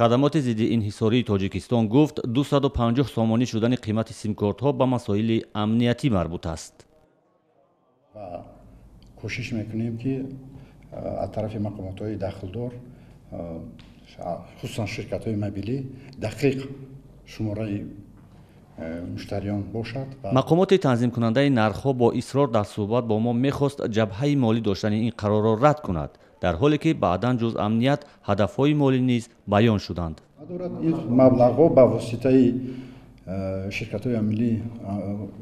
Хадамоти зидди инҳисории Тоҷикистон гуфт, 250 сомонӣ шудани қимати симкортҳо ба масоили амниятӣ марбут аст. Ва кӯшиш мекунем, ки аз тарафи мақомотҳои дахлдор, хусусан ширкатҳои мобилӣ, дақиқ шумораи муштариён бошад. Мақомоти танзимкунандаи нархҳо бо исрор дар суҳбат бо мо мехост ҷабҳаи молӣ доштани ин қарорро рад кунад, дар ҳоле ки баъдан ҷуз амният ҳадафҳои молӣ низ баён шуданд. Ин маблағҳо ба воситаи ширкатҳои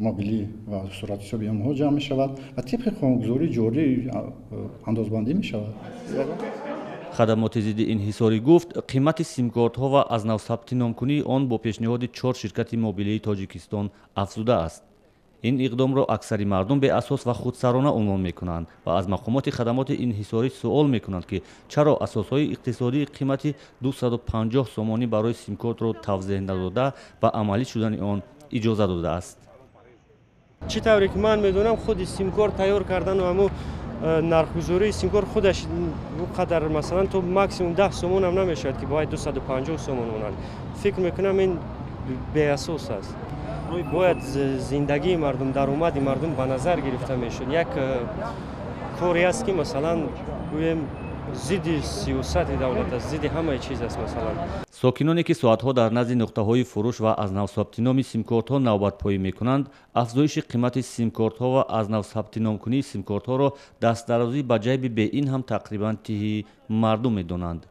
мобилӣ ва суратҳисоби онҳо ҷамъ мешавад ва тибқи қонунгузории ҷорӣ андозбандӣ мешавад. Хадамоти зидди инҳисорӣ гуфт, қимати симкортҳо ва аз нав сабтиномкунии он бо пешниҳоди чор ширкати мобилии Тоҷикистон афзудааст. Ин иқдомро аксари мардум беасос ва худсарона унвон мекунанд ва аз мақомоти хадамоти инҳисорӣ суол мекунанд, ки чаро асосҳои иқтисодии қимати 250 сомонӣ барои симкортро тавзеҳ надода, ба амалӣ шудани он иҷоза додааст. Чӣ тавре ки ман медонам, худи симкорт тайёр кардану ҳамун нархгузории симкорт худаш қадар, масалан, то максимум 10 сомон ҳам намешавад, ки бояд 250 сомон монанд. Фикр мекунам, ин беасос аст. Бояд зиндагии мардум, даромади мардум ба назар гирифта мешуд. Як коре аст, ки, масалан, гӯем, зидди сиёсати давлат аст, зидди ҳамаи чиз аст, масалан. Сокиноне, ки соатҳо дар назди нуқтаҳои фурӯш ва аз нав сабтиноми симкортҳо навбатпоӣ мекунанд, афзоиши қимати симкортҳо ва аз нав сабтиномкунии симкортҳоро дастдарозӣ ба ҷайби беин ҳам тақрибан тиҳии мардум медонанд.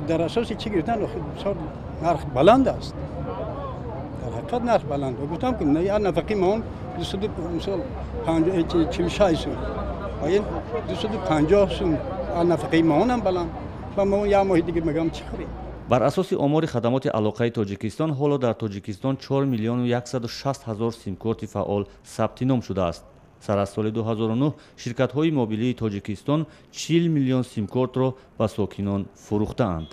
Дар асоси чӣ гирифтан? Нарх баланд аст, дар ҳақиқат нарх баланд. Гуфтам, ки нафақи мо мисол 46 сум, ин 250 сум, нафақаи моҳонам баланд ва мо як моҳи дига мегӯям, чӣ хӯрем? Бар асоси омори Хадамоти алоқаи Тоҷикистон, ҳоло дар Тоҷикистон 4 миллиону 160 ҳазор симкорти фаъол сабти ном шудааст. Сар аз соли 2009 ширкатҳои мобилии Тоҷикистон 40 миллион симкортро ба сокинон фурӯхтаанд.